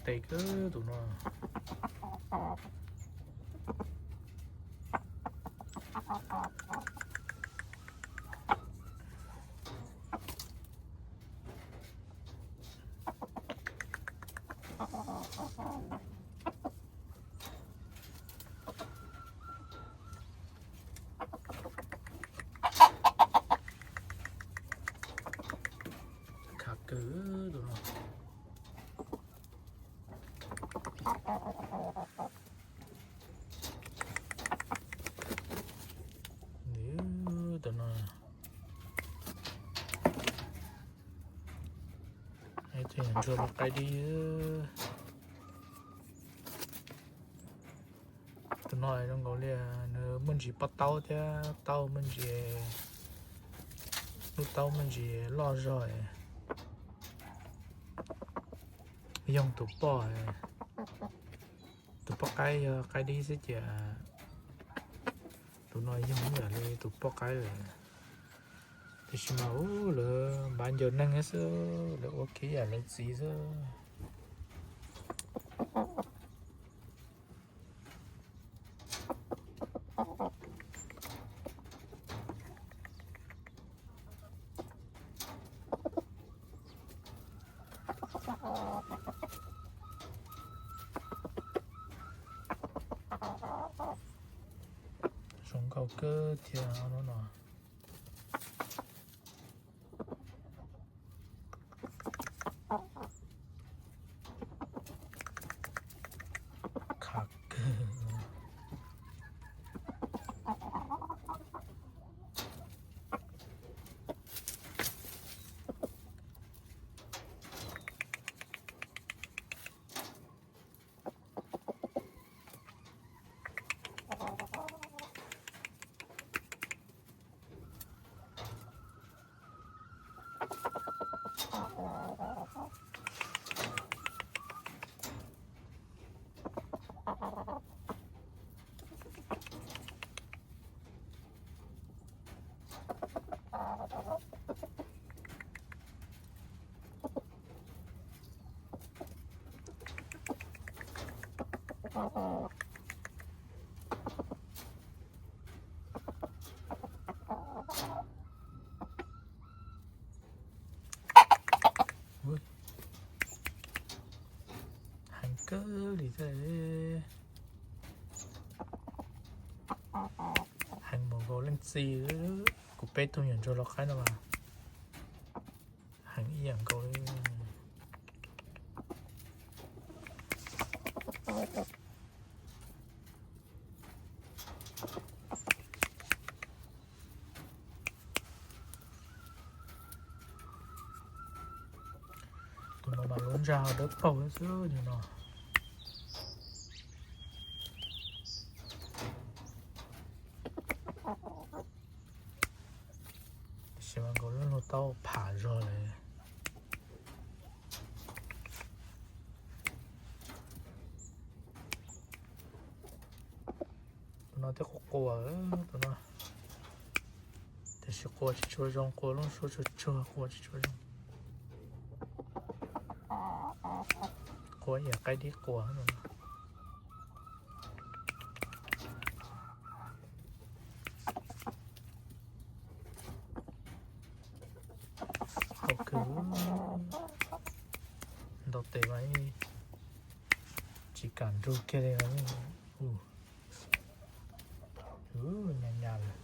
Tes kawg tus no. Khav kawg tus no. Tus no ntsuag los qaib dib. Tus no zoo nkaus li nws muaj ntsis pob taub thiab, taub muaj ntsis, lub taub muaj ntsis loj zog. Yoog tus poj, tus poj qaib yog qaib dib xwb ces tus no yoog ib yam li tus poj qaib lawm. Tiam sis mas lawv npav ncaws neeg xwb, lawv ua kiag ib yam lawv txiv xwb. Zoo nkauj kawg thiab no. Khav kawg. Heev kawg li thiab. Heev npaum nkaus leej txiv kuv peb tug nyuam ntsuag los qaib no mas heev ib yam nkaus li. Tus no mas lub ntsag dawb paug xwb tus no. Tiam sis mas nkaus lub lub taub pham zog li. Tus no twb qua qua, tus no tiam sis qua tsis tshua zoo, qua lub suab tsuag tsuag qua tsis tshua zoo. Qua ib yam qaib dib qua no. Hau kawg, ntaus tes mas tsis kam nrug kiag li. Nyas nyas lawm.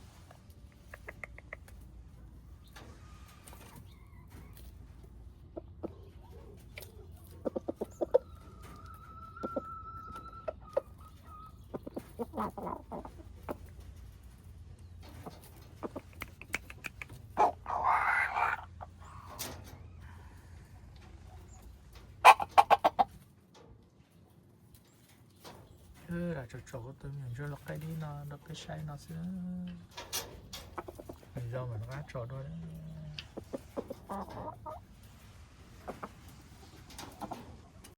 Lam tsom tsom tus me nyuam ntsuag los qaib dib no rau peb saib no xwb. Nws zoo mas rov qab tso dua.